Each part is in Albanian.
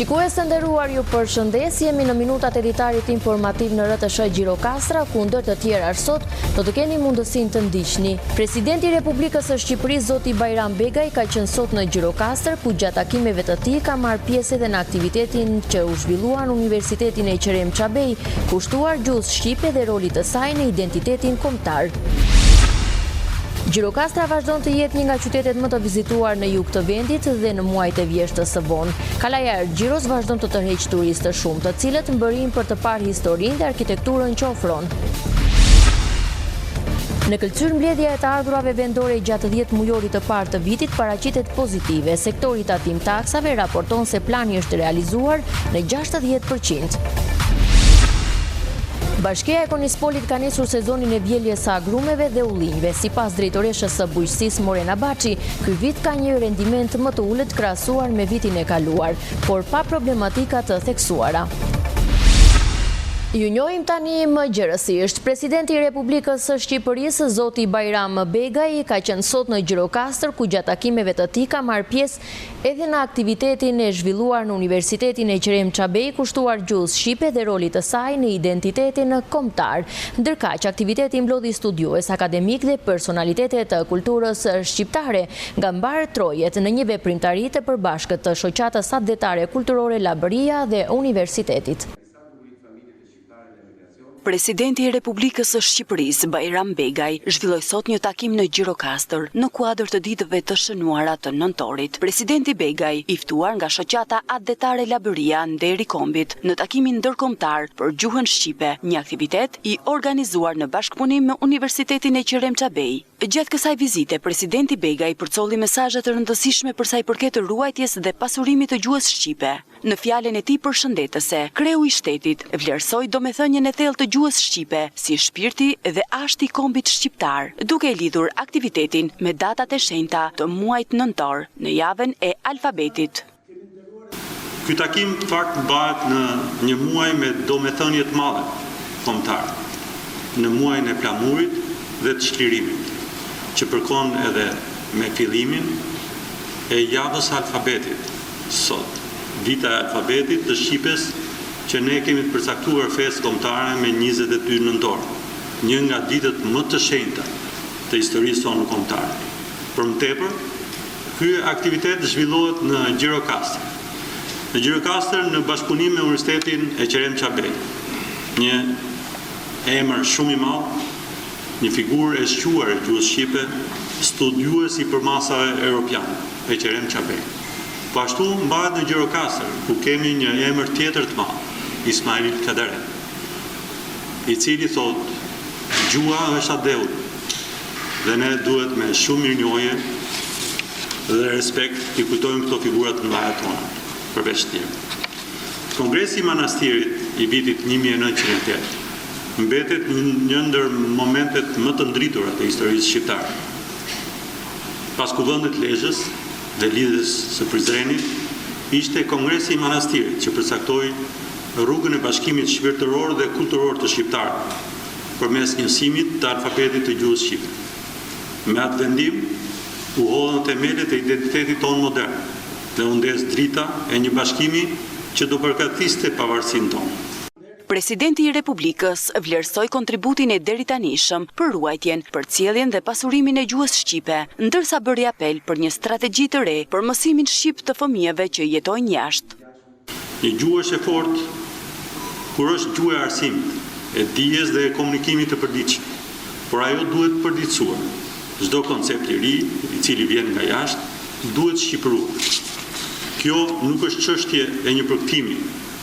Shikues të nderuar ju përshëndes, jemi në minutat e ditarit informativ në RTSH Gjirokastra, ku ndër të tjerash sot do të keni mundësinë të ndiqni. Presidenti i Republikës së Shqipërisë, zoti Bajram Begaj, ka qenë sot në Gjirokastër, ku gjatë takimeve të tij ka marrë pjesë edhe në aktivitetin që u zhvillua në Universitetin Eqrem Çabej, kushtuar gjuhës shqipe dhe rolit të saj në identitetin kombëtar. Gjirokastra vazhdon të jetë një nga qytetet më të vizituar në jug të vendit dhe në muajt e vjeshtës së vonë. Kalaja e Argjiros vazhdon të tërheqë turistë të shumtë, të cilët mbërrijnë për të parë historinë dhe arkitekturën që ofron. Në Këlcyrë mbledhja e të ardhurave vendore gjatë dhjetëmujorit të parë të vitit paraqitet pozitive. Sektori i tatim taksave raporton se plani është realizuar në 60 për qind. Bashkia e Konispolit ka nisur sezonin e vjeljes së agrumeve dhe ullinjve. Sipas drejtoreshës së Bujqësisë Morena Baçi, ky vit ka një rendiment më të ulët krahasuar me vitin e kaluar, por pa problematika të theksuara. Ju njohim tani më gjerësisht. Presidenti i Republikës së Shqipërisë, zoti Bajram Begaj, ka qenë sot në Gjirokastër, ku gjatë takimeve të tij ka marrë pjesë edhe në aktivitetin e zhvilluar në Universitetin Eqrem Çabej kushtuar gjuhës shqipe dhe rolit të saj në identitetin kombëtar. Ndërkaq, aktiviteti mblodhi studiues, akademikë dhe personalitete të kulturës shqiptare nga mbarë trojet në një veprimtari të përbashkët të Shoqatës Atdhetare Kulturore Labëria dhe Universitetit. Presidenti i Republikës së Shqipërisë, Bajram Begaj, zhvilloi sot një takim në Gjirokastër, në kuadër të ditëve të shënuara të nëntorit. Presidenti Begaj, i ftuar nga Shoqata Atdhetare Labëria Nderi i Kombit, në takimin ndërkombëtar për gjuhën shqipe, një aktivitet i organizuar në bashkëpunim me Universitetin Eqrem Çabej. Gjatë kësaj vizite, Presidenti Begaj përcolli mesazhe të rëndësishme për sa i përket ruajtjes dhe pasurimit të gjuhës shqipe. Në fjalën e tij përshëndetëse, kreu i shtetit vlerësoi domethënien e thellë të gjuhës shqipe si shpirti dhe ashti i kombit shqiptar, duke e lidhur aktivitetin me datat e shenjta të muajit nëntor, në javën e alfabetit. Ky takim në fakt mbahet në një muaj me domethënie të madhe kombëtare, në muajin e flamurit dhe të çlirimit, që përkon edhe me fillimin e javës së alfabetit, sot, dita e alfabetit të shqipes që ne kemi të përcaktuar festë kombëtare me 22 nëntor, një nga ditët më të shenjta të historisë sonë kombëtare. Për më tepër, Ky aktivitet zhvillohet në Gjirokastër. Në Gjirokastër në bashkëpunim me Universitetin Eqrem Çabej, një emër shumë i madh, një figurë e shquar e gjuhës shqipe, studiues i përmasave europiane, Eqrem Çabej. Po ashtu mbahet në Gjirokastër, ku kemi një emër tjetër të madh, Ismail Kadare, i cili thotë, Gjuha është atdheu. Dhe ne duhet me shumë mirënjohje dhe respekt t'i kujtojmë këto figura të mëdha tona, përveç të tjerëve. Kongresi i Manastirit i vitit 1908 mbetet një ndër momentet më të ndritura të historisë shqiptare. Pas Kuvendit të Lezhës dhe Lidhjes së Prizrenit, ishte Kongresi i Manastirit që përcaktoi rrugën e bashkimit shpirtëror dhe kulturor të shqiptarëve, përmes njësimit të alfabetit të gjuhës shqipe. Me atë vendim u hodhën themelet e identitetit tonë modern dhe u ndez drita e një bashkimi që do përgathiste pavarësinë tonë. Presidenti i Republikës vlerësoi kontributin e deritanishëm për ruajtjen, përcjelljen dhe pasurimin e gjuhës shqipe, ndërsa bëri apel për një strategji të re për mësimin shqip të fëmijëve që jetojnë jashtë. Një gjuhë është e fortë kur është gjuhë e arsimit, e dijes dhe e komunikimit të përditshëm, por ajo duhet përditësuar. Çdo koncept i ri, i cili vjen nga jashtë, duhet shqipëruar. Kjo nuk është çështje e një përkthimi,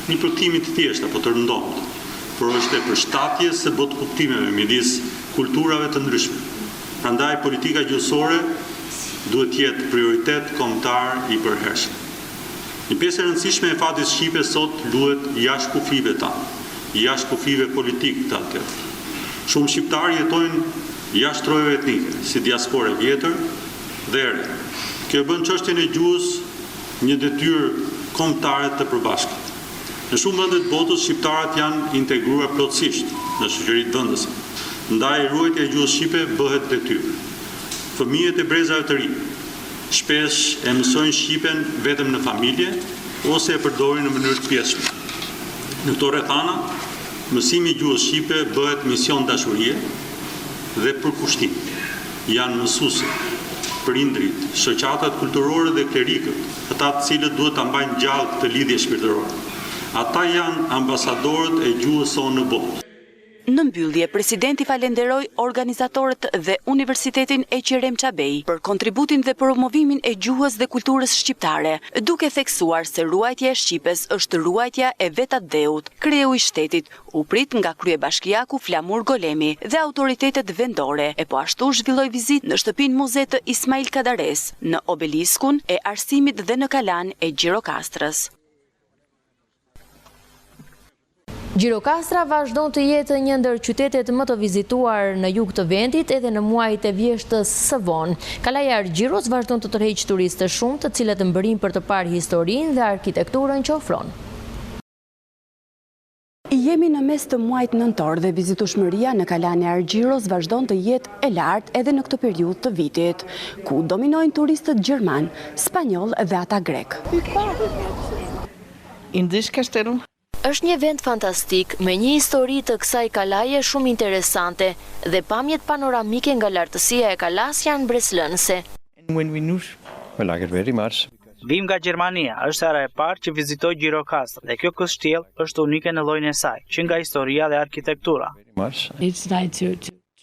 një përkthimi të thjeshtë apo të rëndomtë, por është e përshtatjes së botëkuptimeve midis kulturave të ndryshme. Prandaj politika gjuhësore duhet të jetë prioritet kombëtar i përhershëm. Një pjesë e rëndësishme e fatit shqipe sot luhet jashtë kufijve tanë, jashtë kufijve politikë të atdheut. Shumë shqiptarë jetojnë jashtë trojeve etnike, si diasporë e vjetër dhe e re. Kjo e bën çështjen e gjuhës një detyrë kombëtare të përbashkët. Në shumë vende të botës shqiptarët janë integruar plotësisht në shoqëritë vendëse, ndaj ruajtja e gjuhës shqipe bëhet detyrë. Fëmijët e brezave të rinj, Shpesh e mësojnë shqipen vetëm në familje ose e përdorin në mënyrë të pjesshme. Në këto rrethana, mësimi i gjuhës shqipe bëhet mision dashurie dhe përkushtim. Janë mësuesit, prindërit, shoqatat kulturore dhe klerikët, ata të cilët duhet ta mbajnë gjallë këtë lidhje shpirtërore. Ata janë ambasadorët e gjuhës sonë në botë. Në mbyllje, Presidenti falenderoi organizatorët dhe Universitetin Eqerem Çabej për kontributin dhe promovimin e gjuhës dhe kulturës shqiptare, duke theksuar se ruajtja e shqipes është ruajtja e vetë atdheut. Kreu i Shtetit u prit nga kryebashkiaku Flamur Golemi dhe autoritetet vendore e po ashtu zhvilloi vizitë në shtëpinë muze të Ismail Kadaresë, në Obeliskun e Arsimit dhe në Kalanë e Gjirokastrës. Gjirokastra vazhdon të jetë një ndër qytetet më të vizituar në jug të vendit edhe në muajt e vjeshtës së vonë. Kalaja e Argjiros vazhdon të tërheqë turistë të shumtë, të cilët mbërrijnë për të parë historinë dhe arkitekturën që ofron. Jemi në mes të muajit nëntor dhe vizitueshmëria në Kalanë e Argjiros vazhdon të jetë e lartë edhe në këtë periudhë të vitit, ku dominojnë turistët gjermanë, spanjollë dhe ata grekë. In this castle Është një vend fantastik, me një histori të kësaj kalaje shumë interesante dhe pamjet panoramike nga lartësia e kalasë janë mbresëlënëse. We like it very much. Vijmë nga Gjermania, është hera e parë që vizitoj Gjirokastrën dhe kjo kështjellë është unike në llojin e saj, që nga historia dhe arkitektura.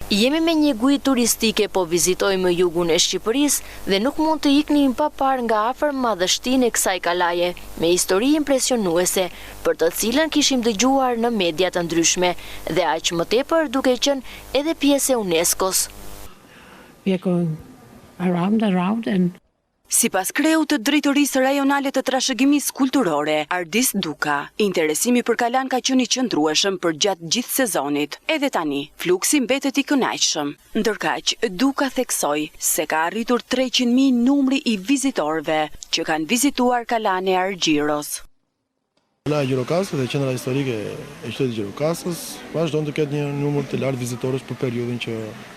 Jemi me një guidë turistike po vizitojmë jugun e Shqipërisë dhe nuk mund të iknim pa parë nga afër madhështinë e kësaj kalaje me histori impresionuese për të cilën kishim dëgjuar në media të ndryshme dhe aq më tepër duke qenë edhe pjesë e UNESCO-s. We are going around around and Sipas kreut të Drejtorisë Rajonale të Trashëgimisë Kulturore, Ardis Duka, interesimi për kalanë ka qenë i qëndrueshëm përgjatë gjithë sezonit. Edhe tani, fluksi mbetet i kënaqshëm. Ndërkaq, Duka theksoi se ka arritur 300.000 numri i vizitorëve që kanë vizituar kalanë e Argjiros. Kalaja e Gjirokastrës dhe qendra historike e qytetit të Gjirokastrës vazhdon të ketë një numër të lartë vizitorësh për periudhën që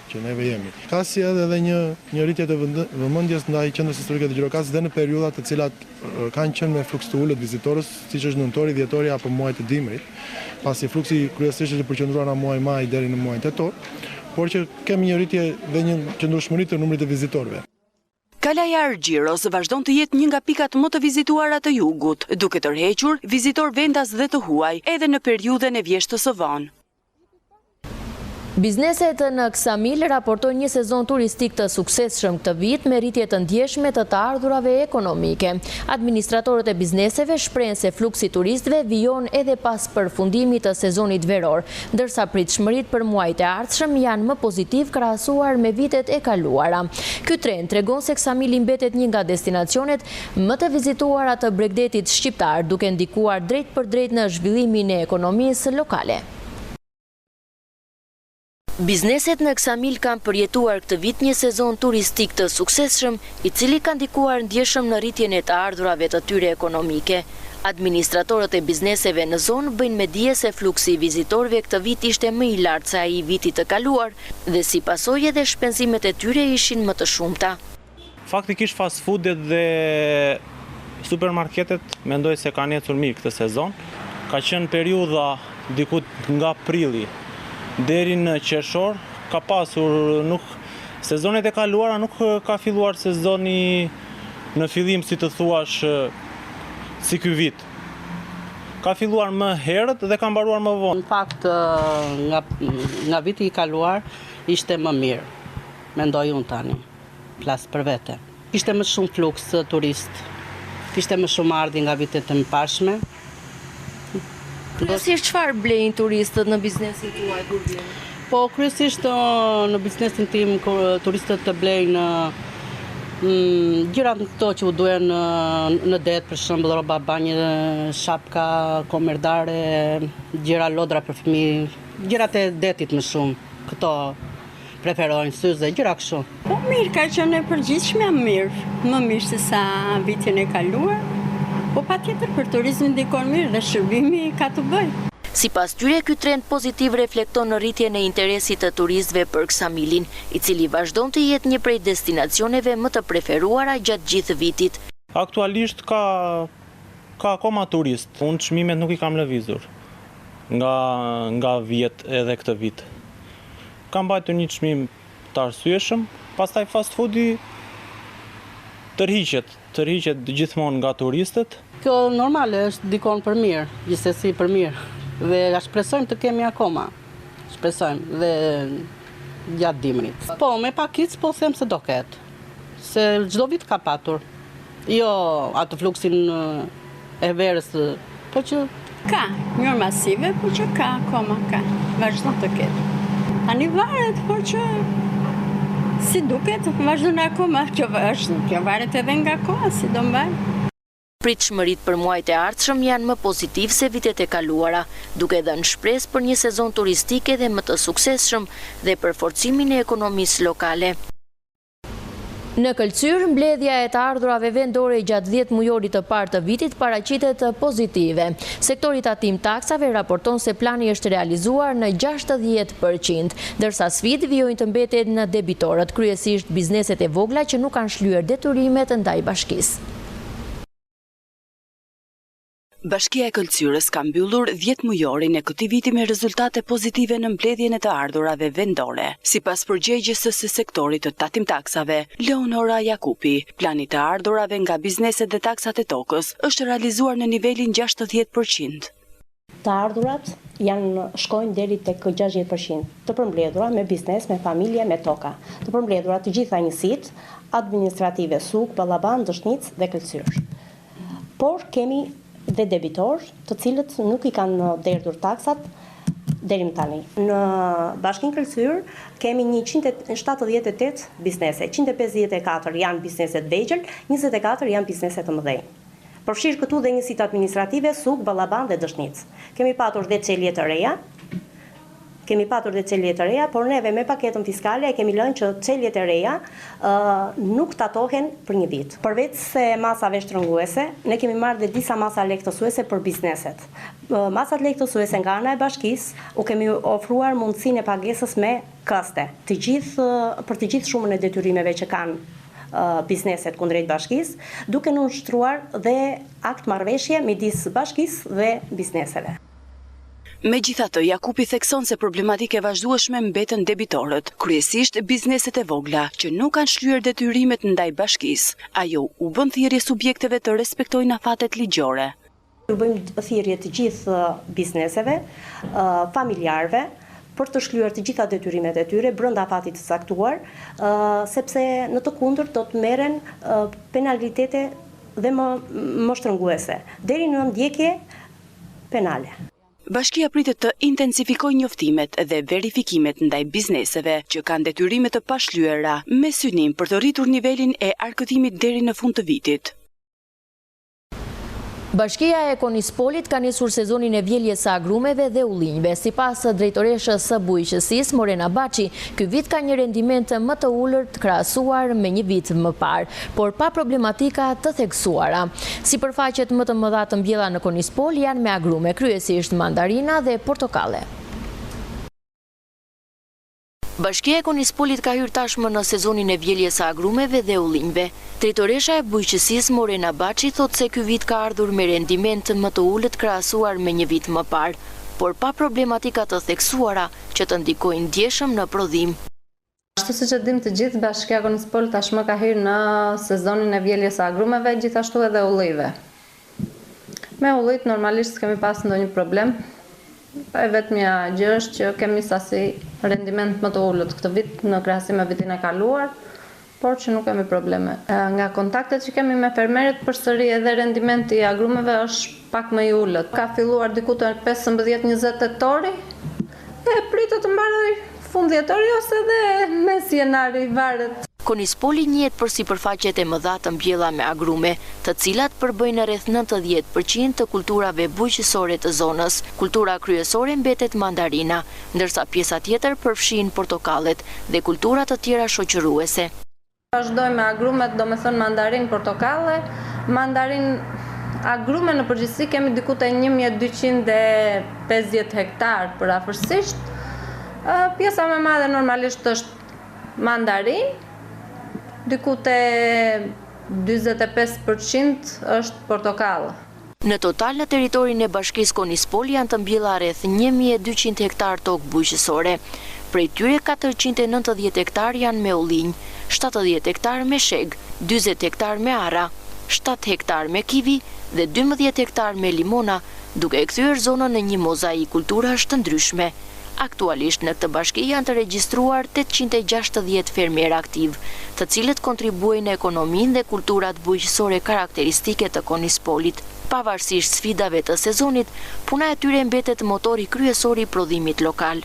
që neve jemi. Ka si edhe edhe një një rritje të vëmendjes ndaj qendrës historike të Gjirokastrës dhe në periudha të cilat kanë qenë me fluks të ulët vizitorësh, siç është nëntori, dhjetori apo muajt e dimrit, pasi fluksi kryesisht është i përqendruar nga muaji maj deri në muajin tetor, por që kemi një rritje dhe një qëndrueshmëri të numrit të vizitorëve. Kalaja e Argjiros vazhdon të jetë një nga pikat më të vizituara të jugut, duke tërhequr vizitorë vendas dhe të huaj edhe në periudhën e vjeshtës së vonë. Bizneset në Ksamil raportojnë një sezon turistik të suksesshëm këtë vit me rritje të ndjeshme të të ardhurave ekonomike. Administratorët e bizneseve shprehen se fluksi i turistëve vijon edhe pas përfundimit të sezonit veror, ndërsa pritshmëritë për muajt e ardhshëm janë më pozitivë krahasuar me vitet e kaluara. Ky trend tregon se Ksamili mbetet një nga destinacionet më të vizituara të bregdetit shqiptar, duke ndikuar drejtpërdrejt në zhvillimin e ekonomisë lokale. Bizneset në Ksamil kanë përjetuar këtë vit një sezon turistik të suksesshëm, i cili ka ndikuar ndjeshëm në rritjen e të ardhurave të tyre ekonomike. Administratorët e bizneseve në zonë bëjnë me dije se fluksi i vizitorëve këtë vit ishte më i lartë se ai i vitit të kaluar dhe si pasojë edhe shpenzimet e tyre ishin më të shumta. Faktikisht fast foodet dhe supermarketet mendoj se kanë ecur mirë këtë sezon. Ka qenë periudha diku nga prilli deri në qershor, ka pasur nuk sezonet e kaluara nuk ka filluar sezoni në fillim si të thuash si ky vit. Ka filluar më herët dhe ka mbaruar më vonë. Në fakt nga nga viti i kaluar ishte më mirë, mendoj unë tani. Flas për vete. Kishte më shumë fluks turist, kishte më shumë ardhje nga vitet e mëparshme. Kryesisht çfarë blejnë turistët në biznesin tuaj kur vijnë? Po kryesisht në biznesin tim turistët blejnë mm, gjërat këto që u duhen në det, për shembull rroba banje, shapka, komerdare, gjëra lodra për fëmijë, gjërat e detit më shumë. Këto preferojnë syze, gjëra kështu. Po mirë, ka qenë e përgjithshmja mirë, më mirë se sa vitin e kaluar, po patjetër për turizmin ndikon mirë dhe shërbimi ka të bëjë. Sipas tyre, ky trend pozitiv reflekton në rritjen e interesit të turistëve për Ksamilin, i cili vazhdon të jetë një prej destinacioneve më të preferuara gjatë gjithë vitit. Aktualisht ka. Ka akoma turistë, unë çmimet nuk i kam lëvizur nga nga vjet edhe këtë vit. Kam mbajtur një çmim të arsyeshëm, pastaj fast foodi tërhiqet, tërhiqet gjithmonë nga turistët. Kjo normale është ndikon për mirë, gjithsesi për mirë dhe shpresojmë të kemi akoma, shpresojmë dhe gjatë dimrit. Po, me pakicë po them se do ketë, se çdo vit ka patur. Jo atë fluksin e verës, po që... Ka, jo masive, po që ka akoma, ka, vazhdon të ketë. Tani varet, por që si duket, vazhdon akoma, kjo, është, kjo varet edhe nga koha, si do mbajë. Pritshmëritë për muajt e ardhshëm janë më pozitivë se vitet e kaluara, duke dhënë shpresë për një sezon turistik edhe më të suksesshëm dhe për forcimin e ekonomisë lokale. Në Këlcyrë, mbledhja e të ardhurave vendore gjatë dhjetëmujorit të parë të vitit paraqitet pozitive. Sektori i tatim-taksave raporton se plani është realizuar në 60%, ndërsa sfidë vijojnë të mbeten debitorët, kryesisht bizneset e vogla që nuk kanë shlyer detyrimet ndaj bashkisë. Bashkia e Këlcyrës ka mbyllur dhjetëmujorin e këtij viti me rezultate pozitive në mbledhjen e të ardhurave vendore. Sipas përgjegjëses së sektorit të tatim-taksave, Leonora Jakupi, plani i të ardhurave nga bizneset dhe taksat e tokës është realizuar në nivelin 60 për qind. Të ardhurat janë shkojnë deri tek 60 për qind, të përmbledhura me biznes, me familje, me toka. Të përmbledhura të gjitha njësitë administrative Sukë, Ballaban, Dëshnicë dhe Këlcyrë. Por kemi dhe debitorë, të cilët nuk i kanë derdhur taksat deri më tani. Në Bashkinë Këlcyrë kemi 178 biznese, 154 janë biznese të vegjël, 24 janë biznese të mëdhenj. Përfshirë këtu dhe njësitë administrative Sukë, Ballaban dhe Dëshnicë. Kemi patur dhe çelje të reja, Kemi patur dhe çelje të reja, por neve me paketën fiskale e kemi lënë që çeljet e reja nuk tatohen për një vit. Përveç se masave shtrënguese, ne kemi marrë dhe disa masa lehtësuese për bizneset. Masat lehtësuese nga ana e bashkisë u kemi ofruar mundësinë e pagesës me këste, të gjithë për të gjithë shumën e detyrimeve që kanë bizneset kundrejt bashkisë, duke nënshtruar dhe akt marrëveshje midis bashkisë dhe bizneseve. Megjithatë, Jakupi thekson se problematikë e vazhdueshme mbeten debitorët, kryesisht bizneset e vogla, që nuk kanë shlyer detyrimet ndaj bashkisë. Ajo u bën thirrje subjekteve të respektojnë afatet ligjore. U bëjmë thirrje të gjithë bizneseve, familjarëve, për të shlyer të gjitha detyrimet e tyre brenda afatit të caktuar, sepse në të kundërt do të merren penalitete dhe më më shtrënguese, deri në ndjekje penale. Bashkia pritet të intensifikojë njoftimet dhe verifikimet ndaj bizneseve që kanë detyrime të pashlyera, me synim për të rritur nivelin e arkëtimit deri në fund të vitit. Bashkia e Konispolit ka nisur sezonin e vjeljes së agrumeve dhe ullinjve. Sipas drejtoreshës së Bujqësisë, Morena Baçi, ky vit ka një rendiment më të ulët krahasuar me një vit më parë, por pa problematika të theksuara. Sipërfaqet më të mëdha të mbjella në Konispol janë me agrume, kryesisht mandarina dhe portokalle. Bashkia e Konispolit ka hyrë tashmë në sezonin e vjeljes së agrumeve dhe ullinjve. Drejtoresha e Bujqësisë, Morena Baçi thotë se ky vit ka ardhur me rendiment më të ulët krahasuar me një vit më parë, por pa problematika të theksuara që të ndikojnë ndjeshëm në prodhim. Ashtu siç e dimë të gjithë, Bashkia Konispol tashmë ka hyrë në sezonin e vjeljes së agrumeve, gjithashtu edhe ullijve. Me ullijtë normalisht s'kemi pas ndonjë problem. E vetmja gjë është që kemi sasi rendiment më të ulët këtë vit në krahasim me vitin e kaluar, por që nuk kemi probleme. Nga kontaktet që kemi me fermerët përsëri edhe rendimenti i agrumeve është pak më i ulët. Ka filluar diku te 15 20 tetori e pritet të mbarojë fund dhjetori ose edhe mes janari, varet. Konispoli njihet për sipërfaqet e mëdha të mbjella me agrume, të cilat përbëjnë rreth 90 për qind të kulturave bujqësore të zonës. Kultura kryesore mbetet mandarina, ndërsa pjesa tjetër përfshin portokallet dhe kultura të tjera shoqëruese. Vazhdojmë me agrumet, domethënë mandarinë, portokalle, mandarinë, agrume në përgjithësi kemi diku te 1250 hektarë përafërsisht. Pjesa më e madhe normalisht është Mandarinë, diku te 45 për qind është portokall. Në total në territorin e Bashkisë Konispol janë të mbjella rreth 1200 hektarë tokë bujqësore. Prej tyre 490 hektarë janë me ullinj, 70 hektarë me shegë, 40 hektarë me arra, 7 hektarë me kivi dhe 12 hektarë me limona, duke e kthyer zonën në një mozaik kulturash të ndryshme. Aktualisht në këtë bashki janë të regjistruar 860 fermerë aktivë, të cilët kontribuojnë në ekonominë dhe kulturat bujqësore karakteristike të Konispolit. Pavarësisht sfidave të sezonit, puna e tyre mbetet motori kryesor i prodhimit lokal.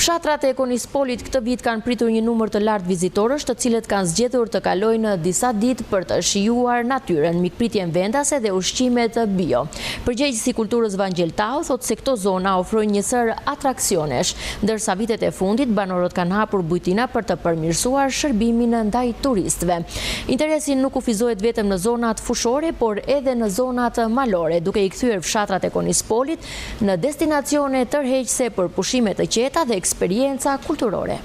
Fshatrat e Konispolit këtë vit kanë pritur një numër të lartë vizitorësh, të cilët kanë zgjedhur të kalojnë disa ditë për të shijuar natyrën, mikpritjen vendase dhe ushqimet bio. Përgjegjësi i kulturës Vangjel Taho thotë se këto zona ofrojnë një sërë atraksionesh, ndërsa vitet e fundit banorët kanë hapur bujtina për të përmirësuar shërbimin ndaj turistëve. Interesi nuk kufizohet vetëm në zonat fushore, por edhe në zonat malore, duke i kthyer fshatrat e Konispolit në destinacione tërheqëse për pushime të qeta dhe eksperienca kulturore.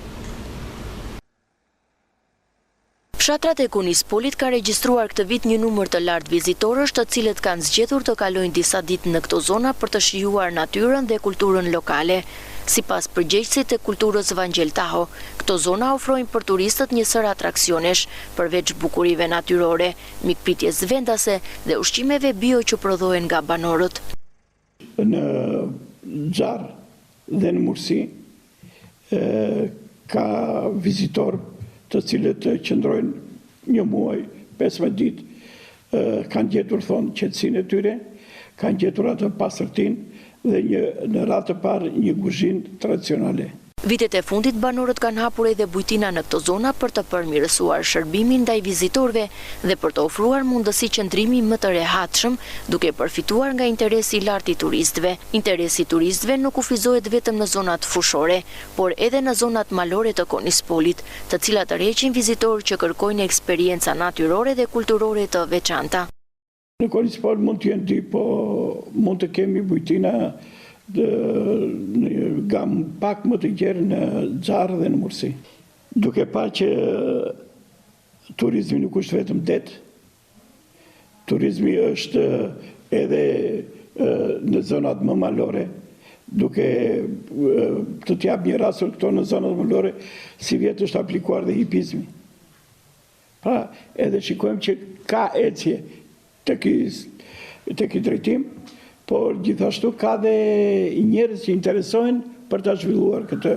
Fshatrat e Konispolit kanë regjistruar këtë vit një numër të lartë vizitorësh të cilët kanë zgjedhur të kalojnë disa ditë në këto zona për të shijuar natyrën dhe kulturën lokale. Sipas përgjegjësit të kulturës Vangjel Taho, këto zona ofrojnë për turistët një sërë atraksionesh, përveç bukurive natyrore, mikpritjes vendase dhe ushqimeve bio që prodhohen nga banorët. Në Xarrë dhe në Mursi ka vizitorë të cilët qëndrojnë një muaj, 15 ditë, kanë gjetur thonë qetësinë e tyre, kanë gjetur atë pastërtinë dhe një në radhë të parë një kuzhinë tradicionale. Vitet e fundit banorët kanë hapur edhe bujtina në këto zona për të përmirësuar shërbimin ndaj vizitorëve dhe për të ofruar mundësi qëndrimi më të rehatshëm, duke përfituar nga interesi i lartë i turistëve. Interesi i turistëve nuk kufizohet vetëm në zonat fushore, por edhe në zonat malore të Konispolit, të cilat tërheqin vizitorë që kërkojnë eksperienca natyrore dhe kulturore të veçanta. Në Konispol mund të jenë dy, po mund të kemi bujtina në një gamë pak më të gjerë në Xarrë dhe në Mursi. Duke pa që turizmi nuk është vetëm det, turizmi është edhe në zonat më malore, duke të të jap një rast këto në zonat malore, sivjet është aplikuar dhe hipizmi. Pra, edhe shikojmë që ka ecje te ky te ky drejtim, por gjithashtu ka dhe njerëz që interesohen për ta zhvilluar këtë.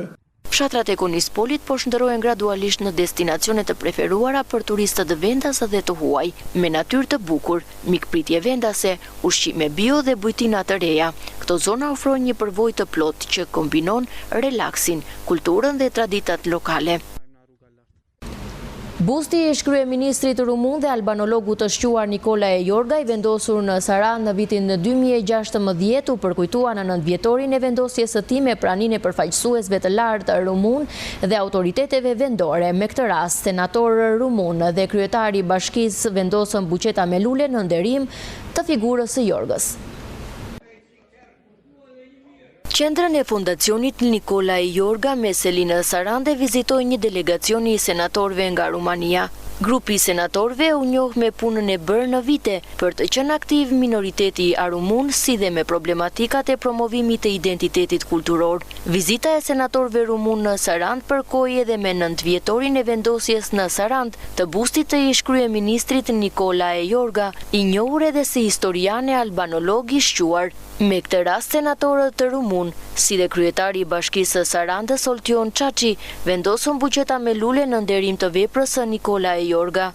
Fshatrat e Konispolit po shndërrohen gradualisht në destinacione të preferuara për turistët vendas dhe të huaj, me natyrë të bukur, mikpritje vendase, ushqime bio dhe bujtina të reja. Këto zona ofrojnë një përvojë të plotë që kombinon relaksin, kulturën dhe traditat lokale. Busti i ish-kryeministrit rumun dhe albanologut të shquar Nikolae Jorga i vendosur në Sarandë në vitin 2016 u përkujtua në nëntëvjetorin e vendosjes së tij me praninë e përfaqësuesve të lartë rumunë dhe autoriteteve vendore. Me këtë rast, senatorë rumunë dhe kryetari i bashkisë vendosën buqeta me lule në nderim të figurës së Jorgës. Qendrën e Fondacionit Nikolae Jorga me seli në Sarandë e vizitoi një delegacion i senatorëve nga Rumania. Grupi i senatorëve u njoh me punën e bërë në vite për të qenë aktiv minoriteti arumun si dhe me problematikat e promovimit të identitetit kulturor. Vizita e senatorëve rumunë në Sarandë përkoi edhe me nëntëvjetorin e vendosjes në Sarandë të bustit të ish-kryeministrit Nikolae Jorga, i njohur edhe si historian e albanolog i shquar. Me këtë rast senatorët rumunë, si dhe kryetari i Bashkisë së Sarandës Oltion Çaçi, vendosën buqeta me lule në nderim të veprës së Nikolae Jorga.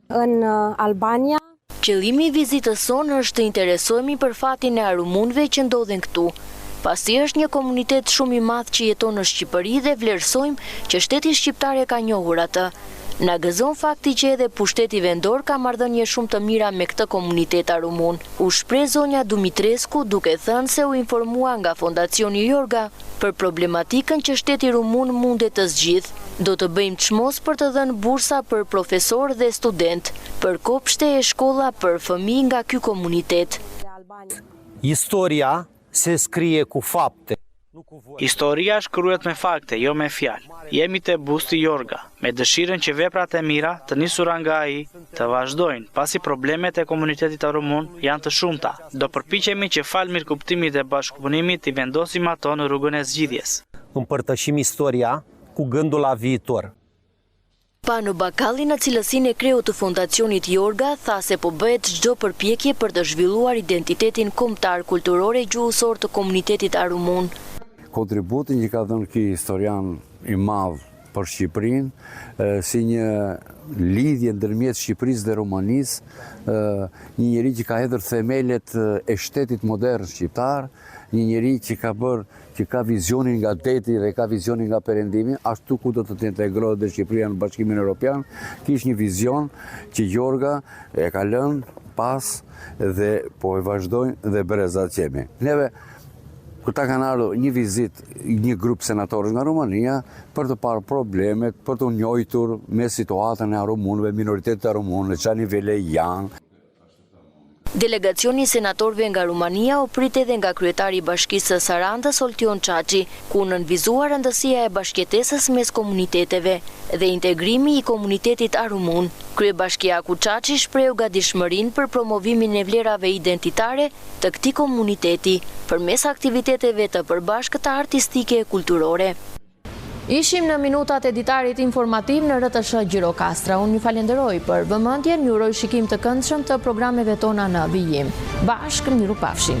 În Albania. Qëllimi i vizitës sonë është të interesohemi për fatin e arumunëve që ndodhen këtu, pasi është një komunitet shumë i madh që jeton në Shqipëri dhe vlerësojmë që shteti shqiptar e ka njohur atë. Na gëzon fakti që edhe pushteti vendor ka marrëdhënie shumë të mira me këtë komunitet arumun, u shpreh zonja Dumitrescu duke thënë se u informua nga Fondacioni Jorga për problematikën që shteti rumun mundet të zgjidhë. Do të bëjmë çmos për të dhënë bursa për profesorë dhe studentë, për kopshte e shkolla për fëmijë nga ky komunitet. Istoria se scrie cu fapte. Historia shkruhet me fakte, jo me fjalë. Jemi te busti Jorga, me dëshirën që veprat e mira, të nisura nga ai, të vazhdojnë, pasi problemet e komunitetit arumun janë të shumta. Do përpiqemi që falë mirëkuptimit dhe bashkëpunimit t'i vendosim ato në rrugën e zgjidhjes. Împărtășim istoria cu gândul la viitor. Pano Bakalli në cilësinë e kreut të Fondacionit Jorga tha se po bëhet çdo përpjekje për të zhvilluar identitetin kombëtar kulturor e gjuhësor të komunitetit arumun. Kontributin që ka dhënë ky historian i madh për Shqipërinë, si një lidhje ndërmjet Shqipërisë dhe Rumanisë, një njeri që ka hedhur themelet e shtetit modern shqiptar, një njeri që ka bërë që ka vizionin nga deti dhe ka vizionin nga perëndimi, ashtu ku do të integrohet dhe Shqipëria në Bashkimin Europian, ky është një vizion që Jorga e ka lënë pas dhe po e vazhdojnë dhe brezat që jemi. Neve, këta kanë ardhur një vizitë, një grup senatorësh nga Rumania, për të parë problemet, për t'u njohur me situatën e arumunëve, minoritetit arumun, në ça nivele janë. Delegacioni i senatorëve nga Rumania u prit edhe nga kryetari i Bashkisë së Sarandës, Oltion Çaçi, ku u nënvizua rëndësia e bashkëjetesës mes komuniteteve dhe integrimi i komunitetit arumun. Kryebashkiaku Çaçi shprehu gatishmërinë për promovimin e vlerave identitare të këtij komuniteti përmes aktiviteteve të përbashkëta artistike e kulturore. Ishim në minutat e ditarit informativ në RTSH Gjirokastra. Unë ju falenderoj për vëmendjen, ju uroj shikim të këndshëm të programeve tona në vijim. Bashkë, mirupafshim.